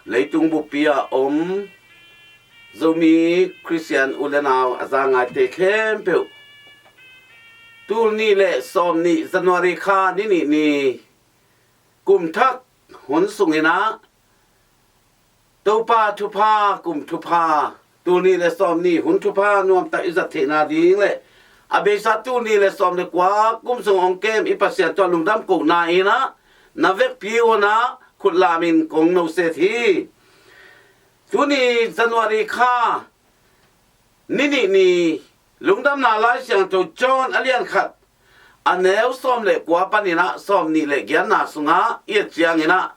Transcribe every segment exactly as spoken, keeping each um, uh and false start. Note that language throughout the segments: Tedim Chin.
Leitung buppi a om Zomi Khristian u le nau a za ngaite khempeuh, tul nih le sawm nih January kha ni nih ni kum thak hun sungin ah Topa thupha, kum thupha, tul nih le sawm nih hun thupha nuamtak i zat theihna ding le a beisa tul nih le sawm le kua kum sung hong kem i Pasian tawh lungdam kohna in ah na vekpi un ah khut lamin kong noset hi. Tuni January kha ni nih ni Lungdamna Lai Siangtho John a lian khat a neu sawm le kua panin ah sawm nih le giatna sungah i et ciangin ah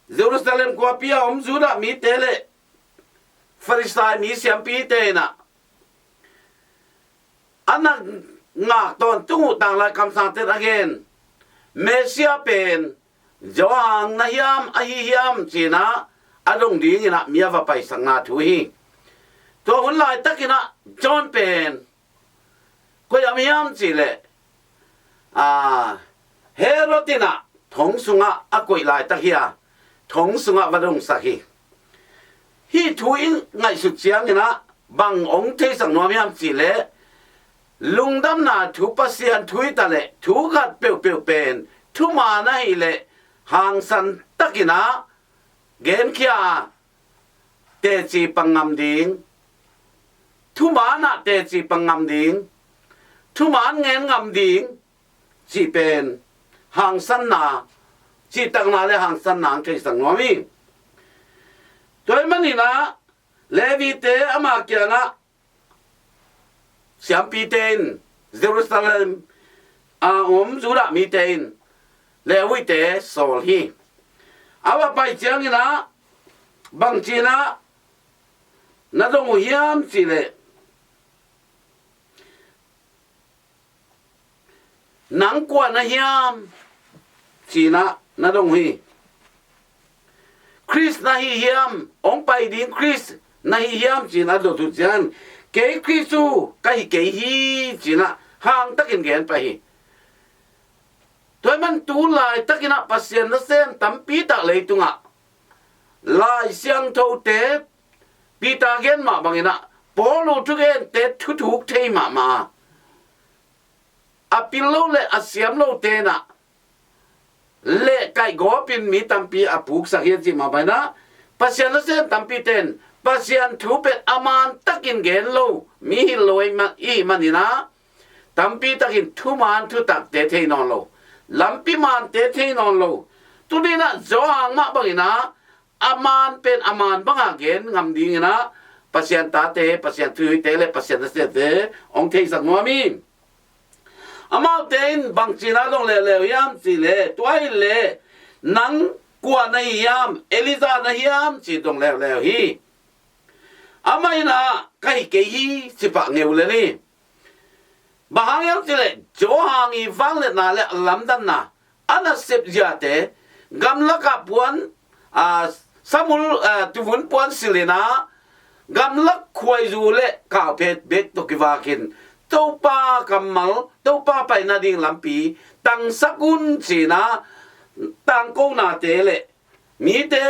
Jerusalem khuapi a om Judah mite le Farisai mi siampite in ah a na ngak tawntung uh tanglai kamsangte in a gen Messiah pen Johan na hiam, ahi hiam ci-in ah a dong dingin ah mi a va paisakna thu hi. Tua hun laitakin ah John pen koi-ah om hiam cih leh, a, Herod in ah thong sungah a koih laitak hi a, thong sungah va dongsak hi. Hih thu i ngaihsut ciangin ah bang hong theisak nuam hiam cih leh, lungdamna thu, Pasian thu hi ta leh thu khat peuhpeuh pen thuman ahih leh hangsan takin ah genkhia a, teci pang ngam ding, thuman ah teci pang ngam ding, thuman ngen ngam ding cih pen hangsanna, cihtakna le hangsanna hong theisak nuam hi. Tua ahih manin ah Levite ama kiangah siampite in, Jerusalem a om Judah mite in Levite sawl hi. A va pai ciangin ah bangci-in ah na dong uh hiam cih leh, nang kua na hiam ci-in ah na dong uh hi. Khrist na hi hiam, hong pai ding Khrist na hi hiam ci-in a dot uh ciangin, kei Khrist uh ka hi kei hi ci-in ah hangtakin gen pah hi. Tua ahih man tu laitakin ah Pasian nasem tampi tak leitungah Lai Siangthote, Peter gen mah bangin ah Paul uh thugente thuthuk thei mahmah a, a pil lo le a siam lote in ah lehkaih gawpin mi tampi a puksak hi a cih mah bangin ah Pasian nasem tampite in Pasian thu pen a man takin gen lo mi hi lo i hih manin ah tampi takin thuman thutakte thei nawn lo, lampi mante thei nawn lo. Tuni-in ah Johan mah bangin ah a man pen a man banga gen ngam dingin ah Pasian tate, Pasian thuhilhte le Pasian nasemte hong theisak nuam hi. Amaute in bangci-in ah dong leuleu hiam cih leh, tua ahih leh nang kua na hi hiam, Elijah na hiam ci-in dong leuleu hi. Amah in ah ka hi kei hi ci pah ngeu lel hi. Bang hang hiam cih leh Johan i vangliatna le a lamdanna, a nasep ziate, gamlakah puan, a, samul, a, tuvun puan silhin ah gamlak khuaizu le kauphet bek tawh kivakin Topa kammal, Topa pai nading lampi tangsak un ci-in ah tangkonate le mite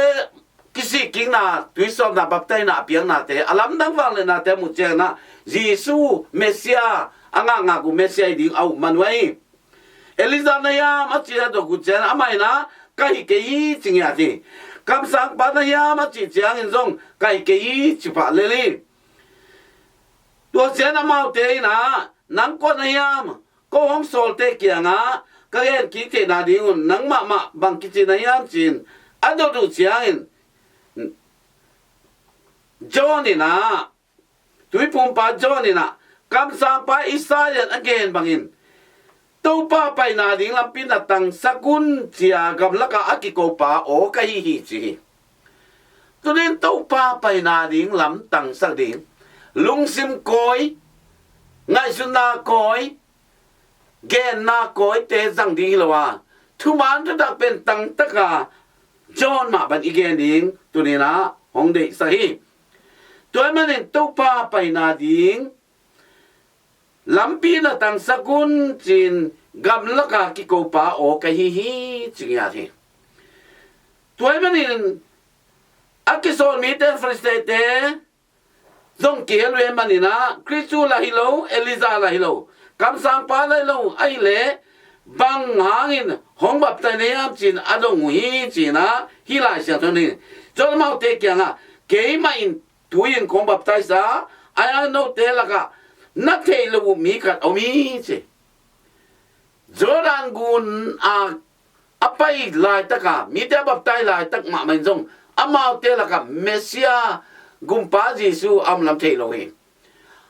kisikkikna, tuisawpna, baptaina a piaknate, a lamdang vangliatnate a muh ciangin ah Jesu Messiah, a ngakngak uh Messiah hi ding a uh man uh hi. Elijah na hiam a ci-in a dong uh ciangin amah in ah ka hi kei hi ci ngiat hi. Kamsangpa na hiam a cih ciangin zong ka hi kei hi ci pah lel hi. Tua ciangin amaute in ah nang kua na hiam, ko hong sawlte kiangah ka gen kik theihna dingun nang mahmah bang kici na hiam ci-in a dot uh ciangin John in ah, Tuiphumpa John in ah kamsangpa Isaiah in a gen bangin Topa paina ding lampi na tangsak un ci-a gamlakah a kikopa aw ka hi hi ci hi. Tunin Topa paina ding lam tangsak ding lungsim kawi, ngaihsutna kawi, genna kawite zang ding hi lo a, thuman thutak pen tangtaka John mah bang i gen ding tunin ah hong deihsak hi. Tua ahih manin Topa paina ding lampi na tangsak un ci-in gamlaka kikopa aw ka hi hi ci ngiat hi. Tua ahih manin a kisawl mite, Farisee-te zong kihel uh ahih manin ah, Khristu lah hi lo, Elijah lah hi lo, kamsangpa lah hi lo, ahih leh bang hangin hong baptize na hiam ci-in a dong uh hi ci-in ah, hih Lai Siangtho in, John, amaute kiangah, keimah in tui in kong baptize a, ahi hang note lakah na theih loh uh mi khat om hi ci. Jordan gun a a pai laitaka, mite a baptize laitak mahmah in zong, amaute lakah Messiah, Gumpa Jesu a om lam thei lo hi.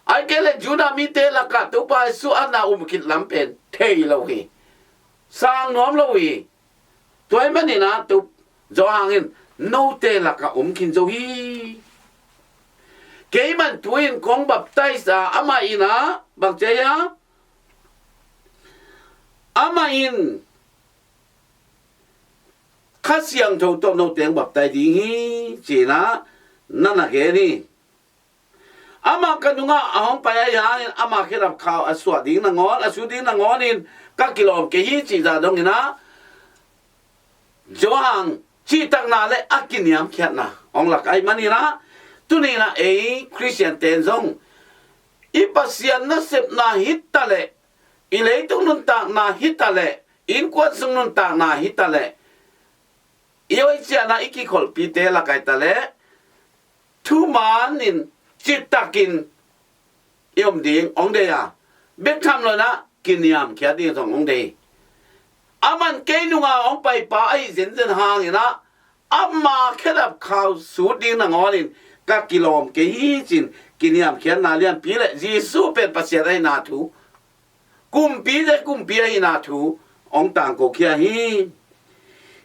Ahih kei leh Judah mite lakah Topa Jesu a na um khit lam pen thei lo hi. Sang nuam lo hi. Tua ahih manin ah, tu Johan in, note lakah om khin zo hi. Keimah in tui in kong baptize a, amah in ah, bang ci hiam? Amah in Kha Siangtho tawh note hong baptize ding hi, ci-in ah na na gen hi. Amah ka nungah a hong pai ahih hangin, ama khedap khau a suah ding nangawn, a su ding nangawnin ka kilawm kei hi, cih zah dongin ah, Johan cihtakna le a kiniamkhiatna hong lak ahih manin ah, tuni-in ah ei Khristian-te in zong i Pasian nasepna hi taleh, i leitung nuntakna hi taleh, innkuan sung nuntakna hi taleh, i hoih ciangin ah i kikholhpihte lak ah hi taleh, thumanin, cihtakin i om ding hong deih a, bek tham loin ah kiniamkhiat ding zong hong deih. Aman kei nunga hong paipa ahi zenzen hangin ah, ama khedap khau sut ding nangawnin ka kilawm kei hi, ci-in kiniamkhiatna lianpi le Jesu pen Pasian ahihna thu, kumpite kumpi ahihna thu hong tangkokhia hi.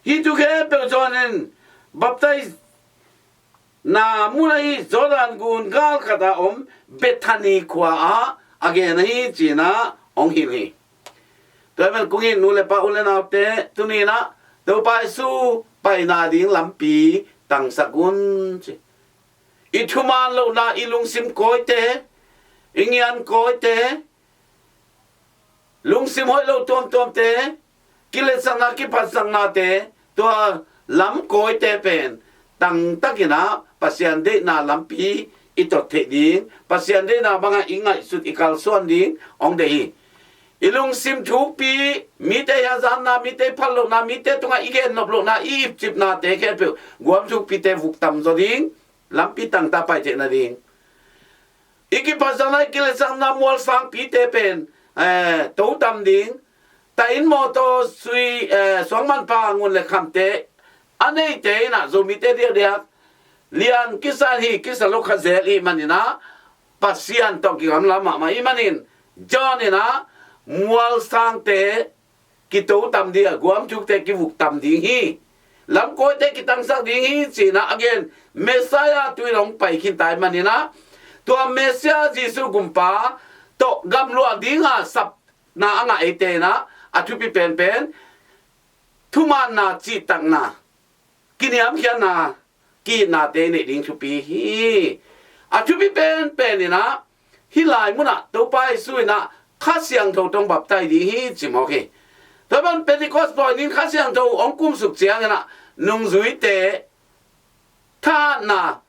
Hih thu khempeuh Johan in baptize na mun ahi Jordan gun gal khatah om Bethany khua-ah a gen ahi, ci-in ah hong hilh hi. Tua ahih manin kong it nu le pa, u le naute, tuni-in ah Topa Jesu paina ding lampi tangsak un, ci. I thuman lohna, i lungsim kawite, i ngian kawite, lungsim hoih lo tuamtuamte, kiletsakna, kiphatsaknate, tua lam kawite pen tangtakin ah Pasian deihna lampi i tot theih ding, Pasian deihna bangah i ngaihsut, i kalsuan ding hong deih hi. I lungsim thukpi, mite i hazatna, mite i phatlohna, mite tungah i gennop lohna, i ipcipnate khempeuh guam thukpite vuktam zaw ding, lampi tangtak pai theih nading. I kiphatsakna, i kiletsakna mualsangpite pen, eh, totam ding. Tahin mawtaw, sui, eh, suangmanpha, ngun le khamte a neite in ah, Zomite diakdiak lian kisa hi, kisa lo kha zel i hih manin ah, Pasian tawh kigamla mahmah i hih manin, John in ah mualsangte kitotam ding a, guam thukte kivuktam ding hi, lam kawite kitangsak ding hi, ci-in ah a gen. Messiah tu-in hong pai khin ta ahih manin ah, tua Messiah Jesu Gumpa tawh gamluah dinga sapna a ngah eite in ah, a thupi penpen thumanna, cihtakna, kiniamkhiatna, ki-itnate i neih ding thupi hi. A thupi penpen in ah, hih lai munah Topa Jesu in ah Kha Siangtho tawh hong baptize ding hi, ci mawk hi. Tua ahih manin Pentecost dawi ni-in Kha Siangtho hong kumsuk ciangin ah, nungzuite thahatna,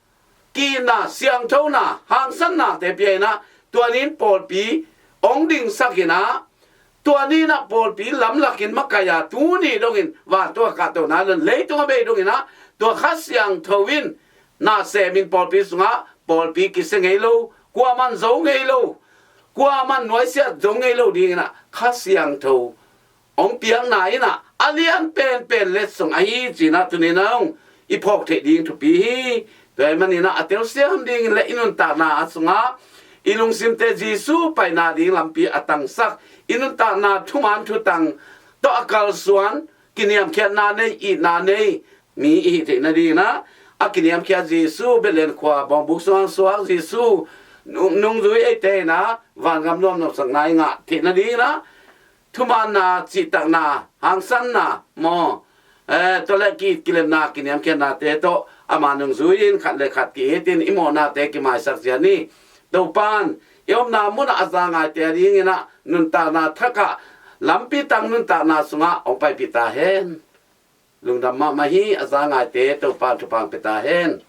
ki-itna, siangthona, hangsannate pia in ah, tua ni-in pawlpi hong dingsak in ah, tua ni-in ah pawlpi lamlakin makaih a, tuni dongin vantung a kahto nai lo-in, leitung a bei dongin ah, tua Kha Siangtho in na semin pawlpi sungah pawlpi kisia ngei lo, kuaman zo ngei lo, kuaman nuaisiat zo ngei lo dingin ah Kha Siangtho hong piakna in ah, a lian penpen letsong ahi, ci-in ah tuni-in ah hong i phawk theih ding thupi hi. Tua ahih manin ah, a telsiam dingin le i nuntakna a sungah i lungsimte Jesu paina ding lampi a tangsak, i nuntakna thuman thutang tawh a kalsuan, kiniamkhiatna nei, itna nei mi i hih theih nadingin ah, a kiniamkhiat Jesu, Bethlehem khua bawngbuk sungah suak Jesu nung-, nungzui eite in ah vangam nuamnopsakna i ngah theih nadingin ah, thumanna, cihtakna, hangsanna maw, eh, tua le ki-, kilemna, kiniamkhiatnate tawh ama nungzui-in khat le khat ki-itin i mawhnate kimaisak zia ni. Topa'n i omna munah a za ngaite a dingin ah nuntakna thakah, lampi tang nuntakna sungah hong paipih ta hen. Lungdam mahmah hi. A za ngaite Topa'n thupha pia ta hen.